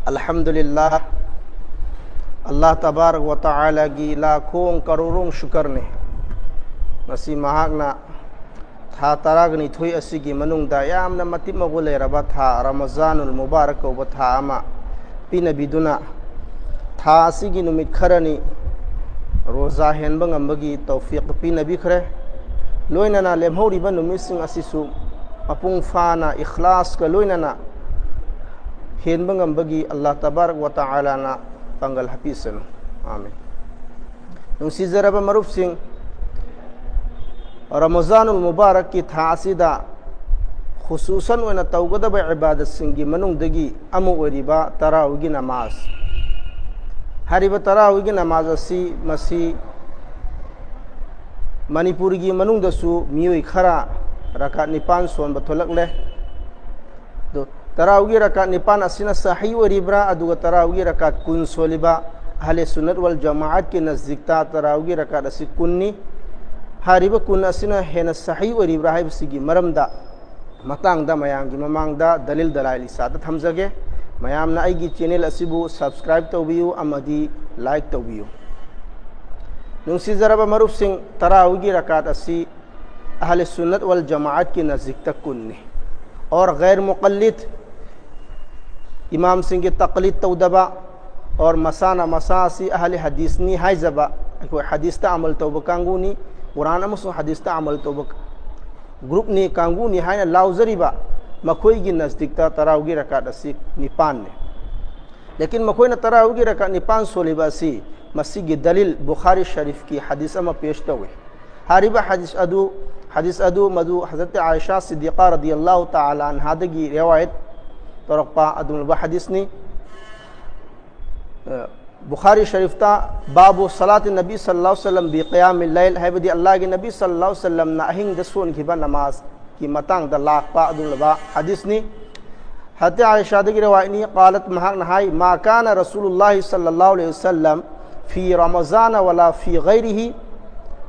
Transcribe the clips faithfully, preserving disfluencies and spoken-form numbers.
ꯑꯜꯍꯝꯗꯨꯂꯤꯜꯂꯥꯍ, ꯑꯜꯂꯥꯍ ꯇꯕꯥꯔꯛ ꯋꯥ ꯇꯥꯂꯥꯒꯤ ꯂꯥꯈꯣꯡ ꯀꯔꯣꯔꯣꯡ ꯁꯨꯀꯔꯅꯤ꯫ ꯉꯁꯤ ꯃꯍꯥꯛꯅ ꯊꯥ ꯇꯔꯥꯒ ꯅꯤꯊꯣꯏ ꯑꯁꯤꯒꯤ ꯃꯅꯨꯡꯗ ꯌꯥꯝꯅ ꯃꯇꯤꯛ ꯃꯒꯨꯟ ꯂꯩꯔꯕ ꯊꯥ ꯔꯃꯖꯥꯅꯨꯜ ꯃꯨꯕꯥꯔꯛ ꯀꯧꯕ ꯊꯥ ꯑꯃ ꯄꯤꯅꯕꯤꯗꯨꯅ, ꯊꯥ ꯑꯁꯤꯒꯤ ꯅꯨꯃꯤꯠ ꯈꯔꯅꯤ ꯔꯣꯖꯥ ꯍꯦꯟꯕ ꯉꯝꯕꯒꯤ ꯇꯧꯐꯤꯛ ꯄꯤꯅꯕꯤꯈ꯭ꯔꯦ꯫ ꯂꯣꯏꯅꯅ ꯂꯦꯝꯍꯧꯔꯤꯕ ꯅꯨꯃꯤꯠꯁꯤꯡ ꯑꯁꯤꯁꯨ ꯃꯄꯨꯡ ꯐꯥꯅ ꯏꯈ꯭ꯂꯥꯁꯀ ꯂꯣꯏꯅꯅ ꯍꯦꯟꯕ ꯉꯝꯕꯒꯤ ꯑꯜꯂꯥꯍ ꯇꯕꯥꯔꯛ ꯋꯥ ꯇꯥꯂꯥꯅ ꯄꯥꯡꯒꯜ ꯍꯥꯞꯄꯤꯁꯅꯨ꯫ ꯑꯥꯃꯤꯟ꯫ ꯅꯨꯡꯁꯤꯖꯔꯕ ꯃꯔꯨꯞꯁꯤꯡ, ꯔꯃꯖꯥꯅꯨꯜ ꯃꯨꯕꯥꯔꯛꯀꯤ ꯊꯥ ꯑꯁꯤꯗ ꯈꯨꯁꯨꯁꯟ ꯑꯣꯏꯅ ꯇꯧꯒꯗꯕ ꯏꯕꯥꯗꯠꯁꯤꯡꯒꯤ ꯃꯅꯨꯡꯗꯒꯤ ꯑꯃ ꯑꯣꯏꯔꯤꯕ ꯇꯔꯥꯋꯤꯒꯤ ꯅꯃꯥꯖ꯫ ꯍꯥꯏꯔꯤꯕ ꯇꯔꯥꯋꯤꯒꯤ ꯅꯃꯥꯖ ꯑꯁꯤ, ꯃꯁꯤ ꯃꯅꯤꯄꯨꯔꯒꯤ ꯃꯅꯨꯡꯗꯁꯨ ꯃꯤꯑꯣꯏ ꯈꯔ ꯔꯀꯥꯠ ꯅꯤꯄꯥꯟ ꯁꯣꯟꯕ ꯊꯣꯛꯂꯛꯂꯦ꯫ ꯑꯗꯣ, ꯇꯔꯥꯎꯒꯤ ꯔꯀꯥꯠ ꯅꯤꯄꯥꯟ ꯑꯁꯤꯅ ꯁꯍꯤ ꯑꯣꯏꯔꯤꯕ꯭ꯔꯥ, ꯑꯗꯨꯒ ꯇꯔꯥꯎꯒꯤ ꯔꯀꯥꯠ ꯀꯨꯟ ꯁꯣꯜꯂꯤꯕ ꯑꯍꯂꯦ ꯁꯨꯟꯅꯠ ꯋꯥꯜ ꯖꯃꯥꯑꯠꯀꯤ ꯅꯖꯗꯤꯛꯇ ꯇꯔꯥꯎꯒꯤ ꯔꯀꯥꯠ ꯑꯁꯤ ꯀꯨꯟꯅꯤ꯫ ꯍꯥꯏꯔꯤꯕ ꯀꯨꯟ ꯑꯁꯤꯅ ꯍꯦꯟꯅ ꯁꯍꯤ ꯑꯣꯏꯔꯤꯕ꯭ꯔꯥ ꯍꯥꯏꯕꯁꯤꯒꯤ ꯃꯔꯝꯗ, ꯃꯇꯥꯡꯗ ꯃꯌꯥꯝꯒꯤ ꯃꯃꯥꯡꯗ ꯗꯂꯤꯜ ꯗꯂꯥꯏꯜ ꯏꯁꯥꯗ ꯊꯝꯖꯒꯦ꯫ ꯃꯌꯥꯝꯅ ꯑꯩꯒꯤ ꯆꯦꯅꯦꯜ ꯑꯁꯤꯕꯨ ꯁꯕꯁꯀ꯭ꯔꯥꯏꯕ ꯇꯧꯕꯤꯌꯨ ꯑꯃꯗꯤ ꯂꯥꯏꯛ ꯇꯧꯕꯤꯌꯨ꯫ ꯅꯨꯡꯁꯤꯖꯔꯕ ꯃꯔꯨꯞꯁꯤꯡ, ꯇꯔꯥꯎꯒꯤ ꯔꯀꯥꯠ ꯑꯁꯤ ꯑꯍꯂꯦ ꯁꯨꯟꯅꯠ ꯋꯥꯜ ꯖꯃꯥꯑꯠꯀꯤ ꯅꯖꯗꯤꯛꯇ ꯀꯨꯟꯅꯤ꯫ ꯑꯣꯔ ꯒꯩꯔ ꯃꯨꯀꯜꯂꯤꯗ, ꯏꯃꯥꯝꯁꯤꯡꯒꯤ ꯇꯛꯂꯤꯗ ꯇꯧꯗꯕ, ꯑꯣꯔ ꯃꯁꯥꯅ ꯃꯁꯥ ꯑꯁꯤ ꯑꯍꯂꯦ ꯍꯗꯤꯁꯅꯤ ꯍꯥꯏꯖꯕ, ꯑꯩꯈꯣꯏ ꯍꯗꯤꯁꯇ ꯑꯃꯜ ꯇꯧꯕ ꯀꯥꯡꯕꯨꯅꯤ, ꯀꯨꯔꯥꯟ ꯑꯃꯁꯨꯡ ꯍꯗꯤꯁꯇ ꯑꯃꯜ ꯇꯧꯕ ꯒ꯭ꯔꯨꯞꯅꯤ, ꯀꯥꯡꯕꯨꯅꯤ ꯍꯥꯏꯅ ꯂꯥꯎꯖꯔꯤꯕ ꯃꯈꯣꯏꯒꯤ ꯅꯖꯗꯤꯛꯇ ꯇꯔꯥꯎꯒꯤ ꯔꯀꯥꯠ ꯑꯁꯤ ꯅꯤꯄꯥꯟꯅꯤ꯫ ꯂꯦꯀꯤꯟ ꯃꯈꯣꯏꯅ ꯇꯔꯥꯎꯒꯤ ꯔꯀꯥꯠ ꯅꯤꯄꯥꯟ ꯁꯣꯜꯂꯤꯕ ꯑꯁꯤ, ꯃꯁꯤꯒꯤ ꯗꯂꯤꯜ ꯕꯨꯈꯥꯔꯤ ꯁꯔꯤꯐꯀꯤ ꯍꯗꯤꯁ ꯑꯃ ꯄꯦꯁ ꯇꯧꯏ꯫ ꯍꯥꯏꯔꯤꯕ ꯍꯗꯤꯁ ꯑꯗꯨ, ꯍꯗꯤꯁ ꯑꯗꯨ ꯃꯗꯨ ꯍꯖꯔꯠ ꯑꯥꯏꯁꯥ ꯁꯤꯗꯤꯀꯥ ꯔꯗꯤꯌꯜꯂꯥꯍꯨ ꯇꯥꯂꯥ ꯑꯟꯍꯥꯗꯒꯤ ꯔꯤꯋꯥꯌꯠ ꯇꯧꯔꯛꯄ ꯑꯗꯨꯒꯨꯝꯂꯕ ꯍꯗꯤꯁꯅꯤ꯫ ꯑ, ꯕꯨꯈꯥꯔꯤ ꯁꯔꯤꯐꯇ ꯕꯥꯕꯨ ꯁꯂꯥꯇꯤ ꯅꯕꯤ ꯁꯜꯂꯜꯂꯥꯍꯨ ꯑꯂꯩꯍꯤ ꯋꯁꯜꯂꯝ ꯕꯤ ꯀꯤꯌꯥꯃꯤꯜ ꯂꯩꯜ, ꯍꯥꯏꯕꯗꯤ ꯑꯜꯂꯥꯍꯒꯤ ꯅꯕꯤ ꯁꯜꯂꯜꯂꯥꯍꯨ ꯑꯂꯩꯍꯤ ꯋꯁꯜꯂꯝꯅ ꯑꯍꯤꯡꯗ ꯁꯣꯟꯈꯤꯕ ꯅꯃꯥꯖꯀꯤ ꯃꯇꯥꯡꯗ ꯂꯥꯛꯄ ꯑꯗꯨꯒꯨꯝꯂꯕ ꯍꯗꯤꯁꯅꯤ꯫ ꯍꯖꯔꯠ ꯑꯥꯏꯁꯥꯗꯒꯤ ꯔꯤꯋꯥꯌꯠꯅꯤ, ꯀꯥꯂꯠ, ꯃꯍꯥꯛꯅ ꯍꯥꯏ, "ꯃꯥ ꯀꯥꯅ ꯔꯁꯨꯂꯨꯜꯂꯥꯍꯤ ꯁꯜꯂꯜꯂꯥꯍꯨ ꯑꯂꯩꯍꯤ ꯋꯁꯜꯂꯝ ꯐꯤ ꯔꯃꯖꯥꯅ ꯋꯂꯥ ꯐꯤ ꯒꯩꯔꯤꯍꯤ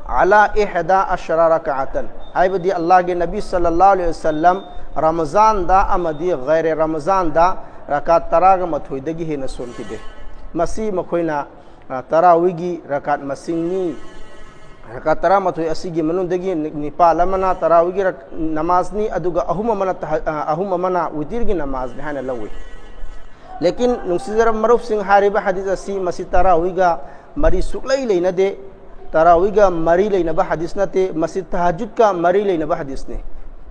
ꯑꯂꯥ ꯏꯍꯗꯥ ꯑꯁꯔꯥ ꯔꯀꯥꯇꯟ", ꯍꯥꯏꯕꯗꯤ ꯑꯜꯂꯥꯍꯒꯤ ꯅꯕꯤ ꯁꯜꯂꯜꯂꯥꯍꯨ ꯑꯂꯩꯍꯤ ꯋꯁꯜꯂꯝ ꯔꯃꯖꯥꯟꯗ ꯑꯃꯗꯤ ꯒꯩꯔꯦ ꯔꯃꯖꯥꯟꯗ ꯔꯀꯥꯠ ꯇꯔꯥꯒ ꯃꯥꯊꯣꯏꯗꯒꯤ ꯍꯦꯟꯅ ꯁꯣꯟꯈꯤꯗꯦ꯫ ꯃꯁꯤ ꯃꯈꯣꯏꯅ, ꯑ, ꯇꯔꯥꯋꯤꯒꯤ ꯔꯀꯥꯠ ꯃꯁꯤꯡꯅꯤ꯫ ꯔꯀꯥꯠ ꯇꯔꯥꯃꯥꯊꯣꯏ ꯑꯁꯤꯒꯤ ꯃꯅꯨꯡꯗꯒꯤ ꯅꯤ-, ꯅꯤꯄꯥꯜ ꯑꯃꯅ ꯇꯔꯥꯋꯤꯒꯤ ꯔꯛ-, ꯅꯃꯥꯖꯅꯤ, ꯑꯗꯨꯒ ꯑꯍꯨꯝ ꯑꯃꯅ ꯇꯍ-, ꯑ, ꯑꯍꯨꯝ ꯑꯃꯅ ꯋꯤꯇꯤꯔꯒꯤ ꯅꯃꯥꯖꯅꯤ ꯍꯥꯏꯅ ꯂꯧꯏ꯫ ꯂꯦꯀꯤꯟ, ꯅꯨꯡꯁꯤꯖꯔꯕ ꯃꯔꯨꯞꯁꯤꯡ, ꯍꯥꯏꯔꯤꯕ ꯍꯗꯤꯁ ꯑꯁꯤ ꯃꯁꯤ ꯇꯔꯥꯋꯤꯒ ꯃꯔꯤ ꯁꯨꯛꯂꯩ ꯂꯩꯅꯗꯦ꯫ ꯇꯔꯥꯋꯤꯒ ꯃꯔꯤ ꯂꯩꯅꯕ ꯍꯗꯤꯁ ꯅꯠꯇꯦ, ꯃꯁꯤ ꯇꯍꯖꯨꯗꯀ ꯃꯔꯤ ꯂꯩꯅꯕ ꯍꯗꯤꯁꯅꯤ꯫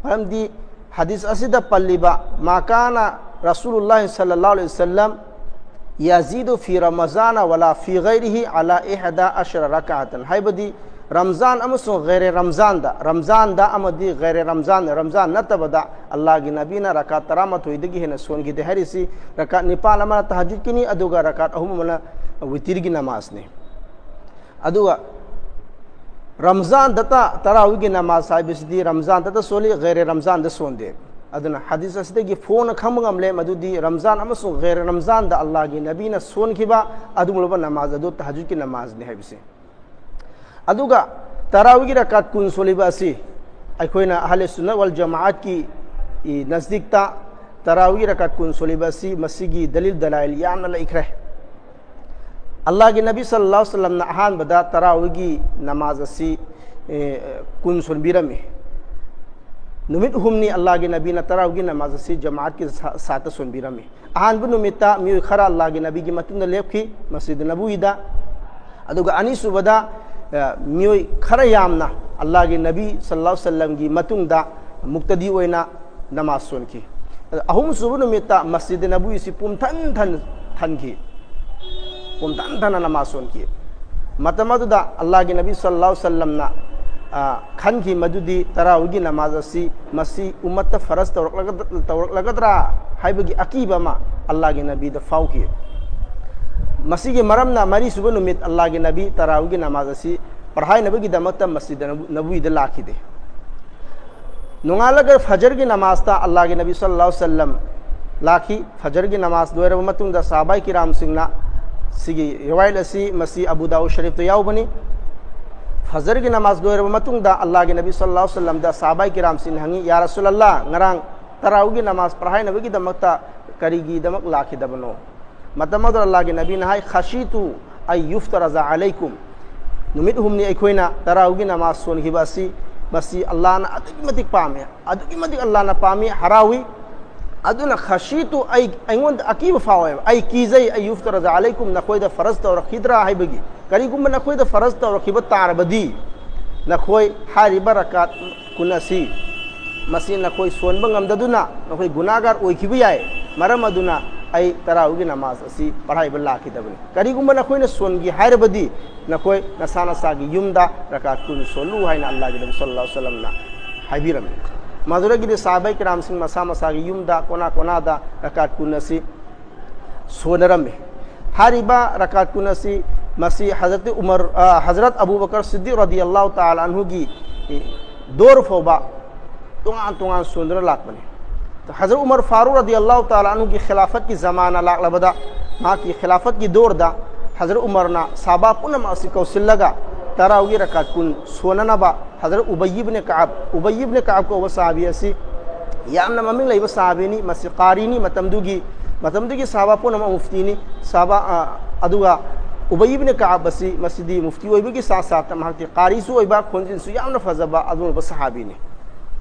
ꯃꯔꯝꯗꯤ ꯍꯗꯤꯁ ꯑꯁꯤꯗ ꯄꯜꯂꯤꯕ, "ꯃꯥ ꯀꯥꯅ ꯔꯁꯨꯂꯨꯜꯂꯥꯍꯤ ꯁꯜꯂꯜꯂꯥꯍꯨ ꯑꯂꯩꯍꯤ ꯋꯁꯜꯂꯝ ꯌꯥꯖꯤꯗꯨ ꯐꯤ ꯔꯃꯖꯥꯅ ꯋꯂꯥ ꯐꯤ ꯒꯩꯔꯤꯍꯤ ꯑꯂꯥ ꯏꯍꯗꯥ ꯑꯁꯔ ꯔꯀꯥꯇꯟ", ꯍꯥꯏꯕꯗꯤ ꯔꯝꯖꯥꯟ ꯑꯃꯁꯨꯡ ꯒꯩꯔꯦ ꯔꯝꯖꯥꯟꯗ, ꯔꯝꯖꯥꯟꯗ ꯑꯃꯗꯤ ꯒꯩꯔꯦ ꯔꯝꯖꯥꯟ, ꯔꯝꯖꯥꯟ ꯅꯠꯇꯕꯗ ꯑꯜꯂꯥꯍꯒꯤ ꯅꯕꯤꯅ ꯔꯀꯥꯠ ꯇꯔꯥꯃꯥꯊꯣꯏꯗꯒꯤ ꯍꯦꯟꯅ ꯁꯣꯟꯈꯤꯗꯦ ꯍꯥꯏꯔꯤꯁꯤ, ꯔꯀꯥꯠ ꯅꯤꯄꯥꯜ ꯑꯃꯅ ꯇꯍꯖꯨꯗꯀꯤꯅꯤ, ꯑꯗꯨꯒ ꯔꯀꯥꯠ ꯑꯍꯨꯝ ꯑꯃꯅ ꯋꯤꯇꯤꯔꯒꯤ ꯅꯃꯥꯖꯅꯤ꯫ ꯑꯗꯨꯒ ꯔꯝꯖꯥꯟꯗꯇ ꯇꯔꯥꯋꯤꯒꯤ ꯅꯃꯥꯖ ꯍꯥꯏꯕꯁꯤꯗꯤ ꯔꯝꯖꯥꯟꯗꯇ ꯁꯣꯜꯂꯤ, ꯒꯩꯔꯦ ꯔꯝꯖꯥꯟꯗ ꯁꯣꯟꯗꯦ꯫ ꯑꯗꯨꯅ ꯍꯗꯤꯁ ꯑꯁꯤꯗꯒꯤ ꯐꯣꯡꯅ ꯈꯪꯕ ꯉꯝꯂꯦ, ꯃꯗꯨꯗꯤ ꯔꯝꯖꯥꯟ ꯑꯃꯁꯨꯡ ꯒꯩꯔꯦ ꯔꯝꯖꯥꯟꯗ ꯑꯜꯂꯥꯍꯒꯤ ꯅꯕꯤꯅ ꯁꯣꯟꯈꯤꯕ ꯑꯗꯨꯒꯨꯝꯂꯕ ꯅꯃꯥꯖ ꯑꯗꯨ ꯇꯍꯖꯨꯗꯀꯤ ꯅꯃꯥꯖꯅꯤ ꯍꯥꯏꯕꯁꯤ꯫ ꯑꯗꯨꯒ ꯇꯔꯥꯋꯤꯒꯤ ꯔꯀꯥꯠ ꯀꯨꯟ ꯁꯣꯜꯂꯤꯕ ꯑꯁꯤ ꯑꯩꯈꯣꯏꯅ ꯑꯍꯂꯦ ꯁꯨꯟꯅ ꯋꯥꯜ ꯖꯃꯥꯑꯠꯀꯤ ꯏ ꯅꯖꯗꯤꯛꯇ ꯇꯔꯥꯋꯤꯒꯤ ꯔꯀꯥꯠ ꯀꯨꯟ ꯁꯣꯜꯂꯤꯕ ꯑꯁꯤ ꯃꯁꯤꯒꯤ ꯗꯂꯤꯜ ꯗꯂꯥꯏꯜ ꯌꯥꯝꯅ ꯂꯩꯈ꯭ꯔꯦ꯫ ꯑꯜꯂꯥꯍꯒꯤ ꯅꯕꯤ ꯁꯜꯂꯜꯂꯥꯍꯨ ꯑꯂꯩꯍꯤ ꯋꯁꯜꯂꯝꯅ ꯑꯍꯥꯟꯕꯗ ꯇꯔꯥꯋꯤꯒꯤ ꯅꯃꯥꯖ ꯑꯁꯤ, ꯑꯦ, ꯀꯨꯟ ꯁꯣꯟꯕꯤꯔꯝꯃꯤ꯫ ꯅꯨꯃꯤꯠ ꯑꯍꯨꯝꯅꯤ ꯑꯜꯂꯥꯍꯒꯤ ꯅꯕꯤꯅ ꯇꯔꯥꯋꯤꯒꯤ ꯅꯃꯥꯖ ꯑꯁꯤ ꯖꯃꯥꯠꯀꯤ ꯁꯥ-, ꯁꯥꯠꯇ ꯁꯣꯟꯕꯤꯔꯝꯃꯤ꯫ ꯑꯍꯥꯟꯕ ꯅꯨꯃꯤꯠꯇ ꯃꯤꯑꯣꯏ ꯈꯔ ꯑꯜꯂꯥꯍꯒꯤ ꯅꯕꯤꯒꯤ ꯃꯇꯨꯡꯗ ꯂꯦꯞꯈꯤ, ꯃꯁꯖꯤꯗ ꯅꯕꯋꯤꯗ꯫ ꯑꯗꯨꯒ ꯑꯅꯤꯁꯨꯕꯗ, ꯑ, ꯃꯤꯑꯣꯏ ꯈꯔ ꯌꯥꯝꯅ ꯑꯜꯂꯥꯍꯒꯤ ꯅꯕꯤ ꯁꯜꯂꯜꯂꯥꯍꯨ ꯑꯂꯩꯍꯤ ꯋꯁꯜꯂꯝꯒꯤ ꯃꯇꯨꯡꯗ ꯃꯨꯛꯇꯗꯤ ꯑꯣꯏꯅ ꯅꯃꯥꯖ ꯁꯣꯟꯈꯤ꯫ ꯑꯗ ꯑꯍꯨꯝꯁꯨꯕ ꯅꯨꯃꯤꯠꯇ ꯃꯁꯖꯤꯗ ꯅꯕꯋꯤꯁꯤ ꯄꯨꯝꯊꯟ ꯊꯟ-, ꯊꯟꯈꯤ꯫ ꯄꯨꯝꯊꯟ ꯊꯟꯅ ꯅꯃꯥꯖ ꯁꯣꯟꯈꯤ꯫ ꯃꯇꯝ ꯑꯗꯨꯗ ꯑꯜꯂꯥꯍꯒꯤ ꯅꯕꯤ ꯁꯜꯂꯜꯂꯥꯍꯨ ꯑꯂꯩꯍꯤ ꯋꯁꯜꯂꯝꯅ, ꯑ, ꯈꯟꯈꯤ ꯃꯗꯨꯗꯤ ꯇꯔꯥꯋꯤꯒꯤ ꯅꯃꯥꯖ ꯑꯁꯤ ꯃꯁꯤ ꯎꯝꯃꯠꯇ ꯐꯔꯖ ꯇꯧꯔꯛꯂꯒꯗ-, ꯇꯧꯔꯛꯂꯒꯗ꯭ꯔꯥ ꯍꯥꯏꯕꯒꯤ ꯑꯀꯤꯕ ꯑꯃ ꯑꯜꯂꯥꯍꯒꯤ ꯅꯕꯤꯗ ꯐꯥꯎꯈꯤ꯫ ꯃꯁꯤꯒꯤ ꯃꯔꯝꯅ ꯃꯔꯤꯁꯨꯕ ꯅꯨꯃꯤꯠ ꯑꯜꯂꯥꯍꯒꯤ ꯅꯕꯤ ꯇꯔꯥꯋꯤꯒꯤ ꯅꯃꯥꯖ ꯑꯁꯤ ꯄꯔꯍꯥꯏꯅꯕꯒꯤꯗꯃꯛꯇ ꯃꯁꯖꯤꯗ ꯅꯕꯨ-, ꯅꯕꯋꯤꯗ ꯂꯥꯛꯈꯤꯗꯦ꯫ ꯅꯣꯡꯉꯥꯜꯂꯒ ꯐꯖꯔꯒꯤ ꯅꯃꯥꯖꯇ ꯑꯜꯂꯥꯍꯒꯤ ꯅꯕꯤ ꯁꯜꯂꯜꯂꯥꯍꯨ ꯑꯂꯩꯍꯤ ꯋꯁꯜꯂꯝ ꯂꯥꯛꯈꯤ꯫ ꯐꯖꯔꯒꯤ ꯅꯃꯥꯖ ꯂꯣꯏꯔꯕ ꯃꯇꯨꯡꯗ ꯁꯍꯥꯕꯥꯏ ꯀꯤꯔꯥꯝꯁꯤꯡꯅ, ꯁꯤꯒꯤ ꯔꯤꯋꯥꯌꯠ ꯑꯁꯤ ꯃꯁꯤ ꯑꯕꯨ ꯗꯥꯎꯗ ꯁꯔꯤꯐꯇ ꯌꯥꯎꯕꯅꯤ꯫ ꯐꯖꯔꯒꯤ ꯅꯃꯥꯖ ꯂꯣꯏꯔꯕ ꯃꯇꯨꯡꯗ ꯑꯜꯂꯥꯍꯒꯤ ꯅꯕꯤ ꯁꯜꯂꯜꯂꯥꯍꯨ ꯑꯂꯩꯍꯤ ꯋꯁꯜꯂꯝꯗ ꯁꯍꯥꯕꯥꯏ ꯀꯤꯔꯥꯝꯁꯤꯡꯅ ꯍꯪꯉꯤ, "ꯌꯥ ꯔꯁꯨꯂꯜꯂꯥꯍ, ꯉꯔꯥꯡ ꯇꯔꯥꯋꯤꯒꯤ ꯅꯃꯥꯖ ꯄꯔꯍꯥꯏꯅꯕꯒꯤꯗꯃꯛꯇ ꯀꯔꯤꯒꯤꯗꯃꯛ ꯂꯥꯛꯈꯤꯗꯕꯅꯣ? ꯃꯇꯝ ꯑꯗꯨꯗ ꯑꯜꯂꯥꯍꯒꯤ ꯅꯕꯤꯅ ꯍꯥꯏ, "ꯈꯁꯤꯇꯨ ꯑꯩ ꯌꯨꯐꯇꯔꯖ ꯑꯂꯩꯀꯨꯝ"꯫ ꯅꯨꯃꯤꯠ ꯍꯨꯝꯅꯤ ꯑꯩꯈꯣꯏꯅ ꯇꯔꯥꯎꯒꯤ ꯅꯃꯥꯖ ꯁꯣꯟꯈꯤꯕ ꯑꯁꯤ, ꯃꯁꯤ ꯑꯜꯂꯥꯍꯅ ꯑꯗꯨꯛꯀꯤ ꯃꯇꯤꯛ ꯄꯥꯝꯃꯤ, ꯑꯗꯨꯛꯀꯤ ꯃꯇꯤꯛ ꯑꯜꯂꯥꯍꯅ ꯄꯥꯝꯃꯤ, ꯍꯔꯥꯎꯏ꯫ ꯑꯗꯨꯅ ꯈꯁꯤꯇꯨ, ꯑꯩ, ꯑꯩꯉꯣꯟꯗ ꯑꯀꯤꯕ ꯐꯥꯎꯋꯦꯕ, ꯑꯩ ꯀꯤꯖꯩ, ꯑꯩ ꯌꯨꯐꯇꯔꯖ ꯑꯂꯩꯀꯨꯝ, ꯅꯈꯣꯏꯗ ꯐꯔꯖ ꯇꯧꯔꯛꯈꯤꯗ꯭ꯔꯥ ꯍꯥꯏꯕꯒꯤ꯫ ꯀꯔꯤꯒꯨꯝꯕ ꯅꯈꯣꯏꯗ ꯐꯔꯖ ꯇꯧꯔꯛꯈꯤꯕ ꯇꯥꯔꯕꯗꯤ, ꯅꯈꯣꯏ ꯍꯥꯏꯔꯤꯕ ꯔꯀꯥꯠ ꯀꯨꯟ ꯑꯁꯤ, ꯃꯁꯤ ꯅꯈꯣꯏ ꯁꯣꯟꯕ ꯉꯝꯗꯗꯨꯅ ꯅꯈꯣꯏ ꯒꯨꯅꯥꯒꯥꯔ ꯑꯣꯏꯈꯤꯕ ꯌꯥꯏ꯫ ꯃꯔꯝ ꯑꯗꯨꯅ ꯑꯩ ꯇꯔꯥꯎꯒꯤ ꯅꯃꯥꯖ ꯑꯁꯤ ꯄꯔꯥꯏꯕ ꯂꯥꯛꯈꯤꯗꯕꯅꯤ꯫ ꯀꯔꯤꯒꯨꯝꯕ ꯅꯈꯣꯏꯅ ꯁꯣꯟꯒꯦ ꯍꯥꯏꯔꯕꯗꯤ, ꯅꯈꯣꯏ ꯅꯁꯥ ꯅꯁꯥꯒꯤ ꯌꯨꯝꯗ ꯔꯀꯥꯠ ꯀꯨꯟ ꯁꯣꯜꯂꯨ ꯍꯥꯏꯅ ꯑꯜꯂꯥꯍꯒꯤ ꯅꯕꯤ ꯁꯜꯂꯜꯂꯥꯍꯨ ꯑꯂꯩꯍꯤ ꯋꯁꯜꯂꯝꯅ ꯍꯥꯏꯕꯤꯔꯝꯃꯤ꯫ ꯃꯗꯨꯗꯒꯤꯗꯤ ꯁꯍꯥꯕꯥꯏ ꯀꯤꯔꯥꯝꯁꯤꯡ ꯃꯁꯥ ꯃꯁꯥꯒꯤ ꯌꯨꯝꯗ ꯀꯣꯅꯥ ꯀꯣꯅꯥꯗ ꯔꯀꯥꯠ ꯀꯨꯟ ꯑꯁꯤ ꯁꯣꯟꯅꯔꯝꯃꯤ꯫ ꯍꯥꯏꯔꯤꯕ ꯔꯀꯥꯠ ꯀꯨꯟ ꯑꯁꯤ, ꯃꯁꯤ ꯍꯖꯔꯠ ꯎꯃꯔ, ꯑ, ꯍꯖꯔꯠ ꯑꯕꯨ ꯕꯀꯔ ꯁꯤꯗꯤꯛ ꯔꯗꯤꯌꯜꯂꯥꯍꯨ ꯇꯥꯂꯥ ꯑꯟꯍꯨꯒꯤ ꯗꯣꯔ ꯐꯥꯎꯕ ꯇꯣꯉꯥꯟ ꯇꯣꯉꯥꯟ ꯁꯣꯟꯗꯨꯅ ꯂꯥꯛꯄꯅꯤ꯫ ꯍꯖꯔꯠ ꯎꯃꯔ ꯐꯥꯔꯨꯛ ꯔꯗꯤꯌꯜꯂꯥꯍꯨ ꯇꯥꯂꯥ ꯑꯟꯍꯨꯒꯤ ꯈꯤꯂꯥꯐꯠꯀꯤ ꯖꯃꯥꯅ ꯂꯥꯛꯂꯕꯗ, ꯃꯍꯥꯛꯀꯤ ꯈꯤꯂꯥꯐꯠꯀꯤ ꯗꯣꯔꯗ ꯍꯖꯔꯠ ꯎꯃꯔꯅ ꯁꯍꯥꯕꯥ ꯄꯨꯝꯅꯃꯛ ꯑꯁꯤ ꯀꯧꯁꯤꯜꯂꯒ ꯇꯔꯥꯎꯒꯤ ꯔꯀꯥꯠ ꯀꯨꯟ ꯁꯣꯟꯅꯅꯕ ꯍꯖꯔꯠ ꯎꯕꯩ ꯏꯕꯅꯦ ꯀꯥꯕ, ꯎꯕꯩ ꯏꯕꯅꯦ ꯀꯥꯕ ꯀꯧꯕ ꯁꯍꯥꯕꯤ ꯑꯁꯤ ꯌꯥꯝꯅ ꯃꯃꯤꯡ ꯂꯩꯕ ꯁꯍꯥꯕꯤꯅꯤ꯫ ꯃꯁꯤ ꯀꯥꯔꯤꯅꯤ, ꯃꯇꯝꯗꯨꯒꯤ, ꯃꯇꯝꯗꯨꯒꯤ ꯁꯍꯥꯕꯥ ꯄꯨꯝꯅꯃꯛ ꯃꯨꯐꯇꯤꯅꯤ꯫ ꯁꯍꯥꯕꯥ, ꯑ, ꯑꯗꯨꯒ ꯎꯕꯩ ꯏꯕꯅꯦ ꯀꯥꯕ ꯑꯁꯤ, ꯃꯁꯤꯗꯤ ꯃꯨꯐꯇꯤ ꯑꯣꯏꯕꯒꯤ ꯁꯥꯊ ꯁꯥꯊꯇ ꯃꯍꯥꯛꯇꯤ ꯀꯥꯔꯤꯁꯨ ꯑꯣꯏꯕ, ꯈꯣꯟꯖꯦꯜꯁꯨ ꯌꯥꯝꯅ ꯐꯖꯕ ꯑꯗꯨꯒꯨꯝꯂꯕ ꯁꯍꯥꯕꯤꯅꯤ꯫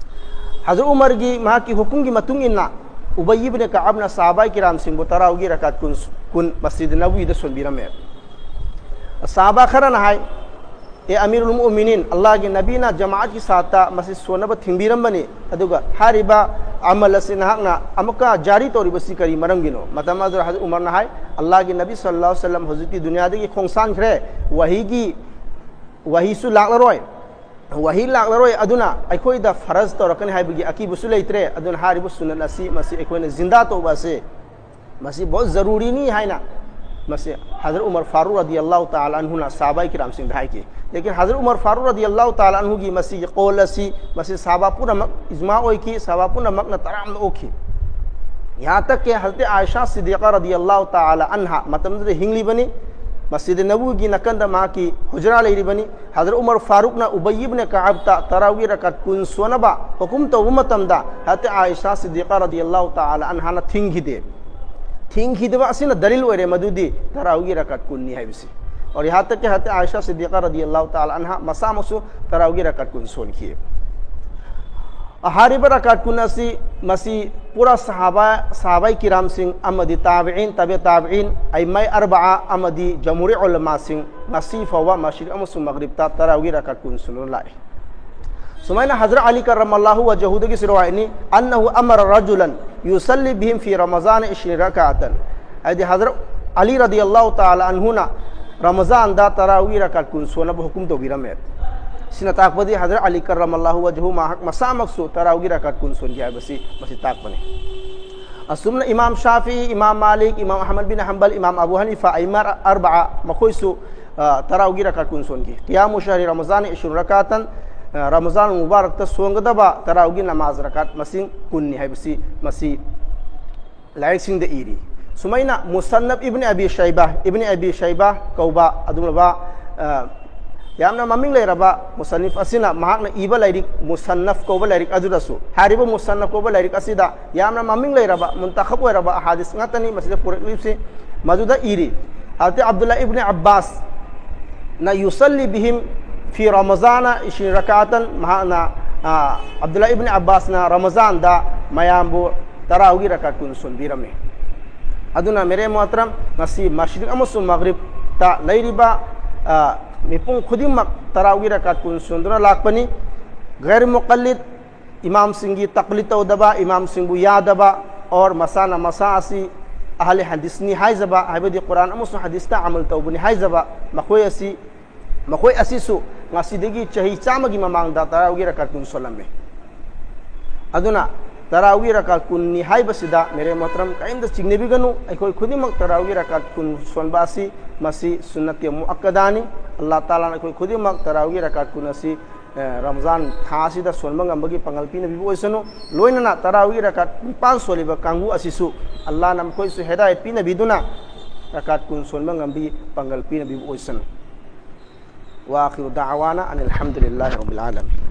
ꯍꯖꯔꯠ ꯎꯃꯔꯒꯤ, ꯃꯍꯥꯛꯀꯤ ꯍꯨꯀꯨꯝꯒꯤ ꯃꯇꯨꯡ ꯏꯟꯅ ꯎꯕꯩ ꯏꯕꯅꯦ ꯀꯥꯕꯅ ꯁꯍꯥꯕꯥꯏ ꯀꯤꯔꯥꯝꯁꯤꯡꯕꯨ ꯇꯔꯥꯎꯒꯤ ꯔꯀꯥꯠ ꯀꯨꯟ, ꯀꯨꯟ ꯃꯁꯖꯤꯗ ꯅꯕꯋꯤꯗ ꯁꯣꯟꯕꯤꯔꯝꯃꯦ꯫ ꯁꯍꯥꯕꯥ ꯈꯔꯅ ꯍꯥꯏ, "ꯑꯦ ꯑꯃꯤꯔꯨꯜ ꯃꯨꯑꯃꯤꯅꯤꯟ, ꯑꯜꯂꯥꯍꯒꯤ ꯅꯕꯤꯅ ꯖꯃꯥꯑꯠꯀꯤ ꯁꯥꯠꯇ ꯃꯁꯤ ꯁꯣꯟꯅꯕ ꯊꯤꯡꯕꯤꯔꯝꯕꯅꯤ, ꯑꯗꯨꯒ ꯍꯥꯏꯔꯤꯕ ꯑꯃꯜ ꯑꯁꯤ ꯅꯍꯥꯛꯅ ꯑꯃꯨꯛꯀ ꯖꯥꯔꯤ ꯇꯧꯔꯤꯕꯁꯤ ꯀꯔꯤ ꯃꯔꯝꯒꯤꯅꯣ?" ꯃꯇꯝ ꯑꯗꯨꯗ ꯍꯖꯔꯠ ꯎꯃꯔꯅ ꯍꯥꯏ, "ꯑꯜꯂꯥꯍꯒꯤ ꯅꯕꯤ ꯁꯜꯂꯜꯂꯥꯍꯨ ꯑꯂꯩꯍꯤ ꯋꯁꯜꯂꯝ ꯍꯧꯖꯤꯛꯇꯤ ꯗꯨꯅꯤꯌꯥꯗꯒꯤ ꯈꯣꯡꯁꯥꯟꯈ꯭ꯔꯦ, ꯋꯥꯍꯤꯒꯤ, ꯋꯥꯍꯤꯁꯨ ꯂꯥꯛꯂꯔꯣꯏ, ꯋꯥꯍꯤ ꯂꯥꯛꯂꯔꯣꯏ, ꯑꯗꯨꯅ ꯑꯩꯈꯣꯏꯗ ꯐꯔꯖ ꯇꯧꯔꯛꯀꯅꯤ ꯍꯥꯏꯕꯒꯤ ꯑꯀꯤꯕꯁꯨ ꯂꯩꯇ꯭ꯔꯦ꯫ ꯑꯗꯨꯅ ꯍꯥꯏꯔꯤꯕ ꯁꯨꯟꯅꯠ ꯑꯁꯤ, ꯃꯁꯤ ꯑꯩꯈꯣꯏꯅ ꯖꯤꯟꯗꯥ ꯇꯧꯕ ꯑꯁꯤ, ꯃꯁꯤ ꯕꯍꯨꯠ ꯖꯔꯨꯔꯤꯅꯤ" ꯍꯥꯏꯅ ꯃꯁꯤ ꯍꯖꯔꯠ ꯎꯃꯔ ꯐꯥꯔꯨꯛ ꯔꯗꯤꯌꯜꯂꯥꯍꯨ ꯇꯥꯂꯥ ꯑꯟꯍꯨꯅ ꯁꯍꯥꯕꯥꯏ ꯀꯤꯔꯥꯝꯁꯤꯡꯗ ꯍꯥꯏꯈꯤ꯫ ꯂꯦꯀꯤꯟ ꯍꯖꯔꯠ ꯎꯃꯔ ꯐꯥꯔꯨꯛ ꯔꯗꯤꯌꯜꯂꯥꯍꯨ ꯇꯥꯂꯥ ꯑꯟꯍꯨꯒꯤ ꯃꯁꯤꯒꯤ ꯀꯧꯜ ꯑꯁꯤ, ꯃꯁꯤ ꯁꯍꯥꯕꯥ ꯄꯨꯝꯅꯃꯛ ꯏꯖꯃꯥ ꯑꯣꯏꯈꯤ, ꯁꯍꯥꯕꯥ ꯄꯨꯝꯅꯃꯛꯅ ꯇꯔꯥꯝꯅ ꯑꯣꯛꯈꯤ꯫ ꯌꯍꯥꯟ ꯇꯛ ꯀꯤ ꯍꯖꯔꯠ ꯑꯥꯏꯁꯥ ꯁꯤꯗꯤꯀꯥ ꯔꯗꯤꯌꯜꯂꯥꯍꯨ ꯇꯥꯂꯥ ꯑꯟꯍꯥ ꯃꯇꯝꯗꯨꯗ ꯍꯤꯡꯂꯤꯕꯅꯤ꯫ ꯃꯁꯖꯤꯗ ꯅꯕꯋꯤꯒꯤ ꯅꯥꯀꯟꯗ ꯃꯍꯥꯛꯀꯤ ꯍꯨꯖꯔꯥ ꯂꯩꯔꯤꯕꯅꯤ꯫ ꯍꯖꯔꯠ ꯎꯃꯔ ꯐꯥꯔꯨꯛꯅ ꯎꯕꯩ ꯏꯕꯅ ꯀꯥꯕꯇ ꯇꯔꯥꯋꯤꯒꯤ ꯔꯀꯥꯠ ꯀꯨꯟ ꯁꯣꯟꯅꯕ ꯍꯨꯀꯨꯝ ꯇꯧꯕ ꯃꯇꯝꯗ, ꯍꯖꯔꯠ ꯑꯥꯏꯁꯥ ꯁꯤꯗꯤꯀꯥ ꯔꯗꯤꯌꯜꯂꯥꯍꯨ ꯇꯥꯂꯥ ꯑꯟꯍꯥꯅ ꯊꯤꯡꯈꯤꯗꯦ꯫ ꯊꯤꯡꯈꯤꯗꯕ ꯑꯁꯤꯅ ꯗꯂꯤꯜ ꯑꯣꯏꯔꯦ ꯃꯗꯨꯗꯤ ꯇꯔꯥꯋꯤꯒꯤ ꯔꯀꯥꯠ ꯀꯨꯟꯅꯤ ꯍꯥꯏꯕꯁꯤ꯫ ꯑꯣꯔ ꯌꯍꯥꯟ ꯇꯛ ꯀꯤ ꯍꯖꯔꯠ ꯑꯥꯏꯁꯥ ꯁꯤꯗꯤꯀꯥ ꯔꯗꯤꯌꯜꯂꯥꯍꯨ ꯇꯥꯂꯥ ꯑꯟꯍꯥ ꯃꯁꯥꯃꯛꯁꯨ ꯇꯔꯥꯋꯤꯒꯤ ꯔꯀꯥꯠ ꯀꯨꯟ ꯁꯣꯟꯈꯤ꯫ ꯍꯥꯏꯔꯤꯕ ꯔꯀꯥꯠ ꯀꯨꯟ ꯑꯁꯤ ꯃꯁꯤ ꯄꯨꯔꯥ ꯁꯍꯥꯕꯥ, ꯁꯍꯥꯕꯥꯏ ꯀꯤꯔꯥꯝꯁꯤꯡ ꯑꯃꯗꯤ ꯇꯥꯕꯤꯏꯟ, ꯇꯕꯦ ꯇꯥꯕꯤꯏꯟ, ꯑꯏꯃꯥꯏ ꯑꯔꯕꯥ ꯑꯃꯗꯤ ꯖꯝꯍꯨꯔꯤ ꯎꯂꯃꯥꯁꯤꯡ ꯉꯁꯤ ꯐꯥꯎꯕ ꯃꯁꯖꯤꯗ ꯑꯃꯁꯨꯡ ꯃꯒ꯭ꯔꯤꯕꯇ ꯇꯔꯥꯋꯤꯒꯤ ꯔꯀꯥꯠ ꯀꯨꯟ ꯁꯣꯟꯗꯨꯅ ꯂꯥꯛꯏ꯫ ꯁꯨꯃꯥꯏꯅ ꯍꯖꯔꯠ ꯑꯂꯤ ꯀꯔꯃꯜꯂꯥꯍꯨ ꯋꯖꯍꯨꯗꯒꯤꯁꯨ ꯔꯋꯥꯌꯠꯅꯤ, "أنه أمر رجلا يصلي بهم في رمضان عشرين ركعة"꯫ ꯍꯥꯏꯗꯤ ꯍꯖꯔꯠ ꯑꯂꯤ ꯔꯗꯤꯌꯜꯂꯥꯍꯨ ꯇꯥꯂꯥ ꯑꯟꯍꯨꯅ ꯔꯃꯖꯥꯟꯗ ꯇꯔꯥꯋꯤꯒꯤ ꯔꯀꯥꯠ ꯀꯨꯟ ꯁꯣꯟꯅꯕ ꯍꯨꯀꯨꯝ ꯇꯧꯕꯤꯔꯝꯃꯦ꯫ ꯁꯤꯅ ꯇꯥꯛꯄꯗꯤ ꯍꯖꯔꯠ ꯑꯂꯤ ꯀꯔꯃꯜꯂꯥꯍꯨ ꯋꯖꯍꯨ ꯃꯍꯥꯛ ꯃꯁꯥꯃꯛꯁꯨ ꯇꯔꯥꯋꯤꯒꯤ ꯔꯀꯥꯠ ꯀꯨꯟ ꯁꯣꯟꯈꯤ ꯍꯥꯏꯕꯁꯤ ꯃꯁꯤ ꯇꯥꯛꯄꯅꯤ꯫ ꯑꯁꯨꯝꯅ ꯏꯃꯥꯝ ꯁꯥꯐꯤ, ꯏꯃꯥꯝ ꯃꯥꯂꯤꯛ, ꯏꯃꯥꯝ ꯑꯍꯃꯗ ꯕꯤꯟ ꯍꯝꯕꯜ, ꯏꯃꯥꯝ ꯑꯕꯨ ꯍꯅꯤꯐꯥ, ꯑꯏꯃꯥ ꯑꯔꯕꯥ ꯃꯈꯣꯏꯁꯨ, ꯑ, ꯇꯔꯥꯋꯤꯒꯤ ꯔꯀꯥꯠ ꯀꯨꯟ ꯁꯣꯟꯈꯤ꯫ "قيام شهر رمضان عشرون ركعة"꯫ ꯑ, ꯔꯃꯖꯥꯟ ꯃꯨꯕꯥꯔꯛꯇ ꯁꯣꯟꯒꯗꯕ ꯇꯔꯥꯋꯤꯒꯤ ꯅꯃꯥꯖ ꯔꯀꯥꯠ ꯃꯁꯤꯡ ꯀꯨꯟꯅꯤ ꯍꯥꯏꯕꯁꯤ ꯃꯁꯤ ꯂꯥꯏꯔꯤꯛꯁꯤꯡꯗ ꯏꯔꯤ꯫ ꯁꯨꯃꯥꯏꯅ ꯃꯨꯁꯟꯅꯐ ꯏꯕꯅꯤ ꯑꯕꯤ ꯁꯩꯕꯥ, ꯏꯕꯅꯤ ꯑꯕꯤ ꯁꯩꯕꯥ ꯀꯧꯕ ꯑꯗꯨꯒꯨꯝꯂꯕ, ꯑ, ꯌꯥꯝꯅ ꯃꯃꯤꯡ ꯂꯩꯔꯕ ꯃꯨꯁꯟꯅꯤꯐ ꯑꯁꯤꯅ ꯃꯍꯥꯛꯅ ꯏꯕ ꯂꯥꯏꯔꯤꯛ ꯃꯨꯁꯟꯅꯐ ꯀꯧꯕ ꯂꯥꯏꯔꯤꯛ ꯑꯗꯨꯗꯁꯨ, ꯍꯥꯏꯔꯤꯕ ꯃꯨꯁꯟꯅꯐ ꯀꯧꯕ ꯂꯥꯏꯔꯤꯛ ꯑꯁꯤꯗ ꯌꯥꯝꯅ ꯃꯃꯤꯡ ꯂꯩꯔꯕ ꯃꯨꯟꯇꯈꯕ ꯑꯣꯏꯔꯕ ꯑꯍꯥꯗꯤꯁ ꯉꯥꯛꯇꯅꯤ ꯃꯁꯤꯗ ꯄꯨꯔꯛꯂꯤꯕꯁꯤ꯫ ꯃꯗꯨꯗ ꯏꯔꯤ, ꯍꯖꯔꯠ ꯑꯕꯗꯨꯜꯂꯥ ꯏꯕꯅꯤ ꯑꯕꯥꯁꯅ "يصلي بهم في رمضان عشرين ركعة"꯫ ꯃꯍꯥꯛꯅ, ꯑ, ꯑꯕꯗꯨꯜꯂꯥ ꯏꯕꯅꯤ ꯑꯕꯥꯁꯅ ꯔꯃꯖꯥꯟꯗ ꯃꯌꯥꯝꯕꯨ ꯇꯔꯥꯋꯤꯒꯤ ꯔꯀꯥꯠ ꯀꯨꯟ ꯁꯣꯟꯕꯤꯔꯝꯃꯤ꯫ ꯑꯗꯨꯅ ꯃꯦꯔꯦ ꯃꯣꯍꯇꯔꯝ, ꯉꯁꯤ ꯃꯁꯖꯤꯗ ꯑꯃꯁꯨꯡ ꯃꯒ꯭ꯔꯤꯕꯇ ꯂꯩꯔꯤꯕ, ꯑ, ꯃꯤꯄꯨꯝ ꯈꯨꯗꯤꯡꯃꯛ ꯇꯔꯥꯋꯤꯒꯤ ꯔꯀꯥꯠ ꯀꯨꯟ ꯁꯣꯟꯗꯨꯅ ꯂꯥꯛꯄꯅꯤ꯫ ꯒꯩꯔ ꯃꯨꯀꯜꯂꯤꯗ, ꯏꯃꯥꯝꯁꯤꯡꯒꯤ ꯇꯛꯂꯤꯗ ꯇꯧꯗꯕ, ꯏꯃꯥꯝꯁꯤꯡꯕꯨ ꯌꯥꯗꯕ, ꯑꯣꯔ ꯃꯁꯥꯅ ꯃꯁꯥ ꯑꯁꯤ ꯑꯍꯂꯦ ꯍꯗꯤꯁꯅꯤ ꯍꯥꯏꯖꯕ, ꯍꯥꯏꯕꯗꯤ ꯀꯨꯔꯥꯟ ꯑꯃꯁꯨꯡ ꯍꯗꯤꯁꯇ ꯑꯃꯜ ꯇꯧꯕꯅꯤ ꯍꯥꯏꯖꯕ, ꯃꯈꯣꯏ ꯑꯁꯤ, ꯃꯈꯣꯏ ꯑꯁꯤꯁꯨ ꯉꯁꯤꯗꯒꯤ ꯆꯍꯤ ꯆꯥꯝꯃꯒꯤ ꯃꯃꯥꯡꯗ ꯇꯔꯥꯋꯤꯒꯤ ꯔꯀꯥꯠ ꯀꯨꯟ ꯁꯣꯜꯂꯝꯃꯤ꯫ ꯑꯗꯨꯅ ꯇꯔꯥꯋꯤꯒꯤ ꯔꯀꯥꯠ ꯀꯨꯟꯅꯤ ꯍꯥꯏꯕꯁꯤꯗ ꯃꯦꯔꯦ ꯃꯣꯍꯇꯔꯝ ꯀꯔꯤꯝꯇ ꯆꯤꯡꯅꯕꯤꯒꯅꯨ꯫ ꯑꯩꯈꯣꯏ ꯈꯨꯗꯤꯡꯃꯛ ꯇꯔꯥꯋꯤꯒꯤ ꯔꯀꯥꯠ ꯀꯨꯟ ꯁꯣꯟꯕ ꯑꯁꯤ ꯃꯁꯤ ꯁꯨꯟꯅꯠꯇꯤ ꯃꯨꯑꯛꯀꯗꯥꯅꯤ꯫ ꯑꯜꯂꯥꯍ ꯇꯥꯂꯥꯅ ꯑꯩꯈꯣꯏ ꯈꯨꯗꯤꯡꯃꯛ ꯇꯔꯥꯋꯤꯒꯤ ꯔꯀꯥꯠ ꯀꯨꯟ ꯑꯁꯤ ꯑꯦ, ꯔꯝꯖꯥꯟ ꯊꯥ ꯑꯁꯤꯗ ꯁꯣꯟꯕ ꯉꯝꯕꯒꯤ ꯄꯥꯡꯒꯜ ꯄꯤꯅꯕꯤꯕ ꯑꯣꯏꯁꯅꯨ꯫ ꯂꯣꯏꯅꯅ ꯇꯔꯥꯋꯤꯒꯤ ꯔꯀꯥꯠ ꯅꯤꯄꯥꯟ ꯁꯣꯜꯂꯤꯕ ꯀꯥꯡꯕꯨ ꯑꯁꯤꯁꯨ ꯑꯜꯂꯥꯍꯅ ꯃꯈꯣꯏꯁꯨ ꯍꯤꯗꯥꯌꯠ ꯄꯤꯅꯕꯤꯗꯨꯅ ꯔꯀꯥꯠ ꯀꯨꯟ ꯁꯣꯟꯕ ꯉꯝꯕꯤ ꯄꯥꯡꯒꯜ ꯄꯤꯅꯕꯤꯕ ꯑꯣꯏꯁꯅꯨ꯫ وآخر دعوانا أن الحمد لله رب العالمين.